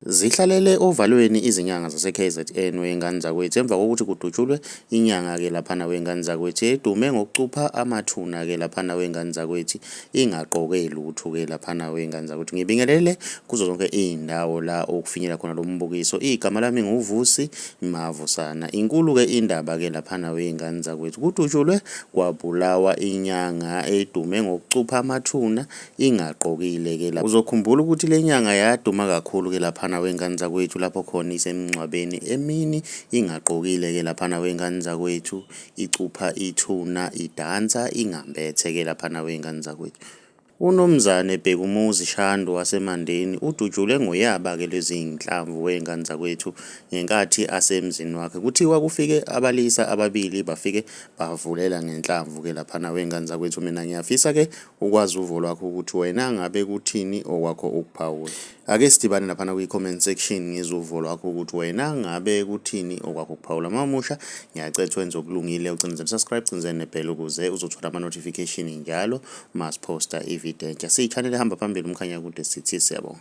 Zihlalele ovalweni izinyanga zase-KZN wengane zakwethu emva kokuthi kudutshulwe inyanga ke laphana wengane zakwethu edume ngokucupha amathuna ke laphana wengane zakwethu ingaqoke lutho ke laphana wengane zakwethu. Ngibingelele kuzo zonke izindawo la okufinyela khona lo mbukiso. Igama lami nguVusi Mavusana. Inkulu ke indaba ke laphana wengane zakwethu kudutshulwe kwabulawa inyanga edume ngokucupha amathuna ingaqokile ke la. Uzokhumbula ukuthi le nyanga yaduma kakhulu ke laphana wengane zakwethu lapho khona isemncwabeni emini ingaqokile ke laphana wengane zakwethu icupha ithuna idansa ingambethe ke laphana wengane zakwethu. Unomzane Bhekumuzi Shando wasemandeni udutshule Ngoyaba ke lwezinhlavu wengane zakwethu ngenkathi asemzini wakhe. Kuthiwa kufike abalisa ababili bafike bavulela ngenhlamvu ke laphana wengane zakwethu. Mina ngiyafisa ke ukwazi uvo lwakho ukuthi wena ngabe kuthini okwakho ukuphawula. Ake sidibane laphana kwi-comment section ngizuvo lwakho ukuthi wena ngabe kuthini okwakho ukuphawula. Mamusha ngiyacela wenze okulungile ucinezele subscribe cinezele nebell ukuze uzothola ama-notification njalo masiposta ivideo entsha. Siyi-channel ehamba phambili umkhanya kude sithi siyabonga.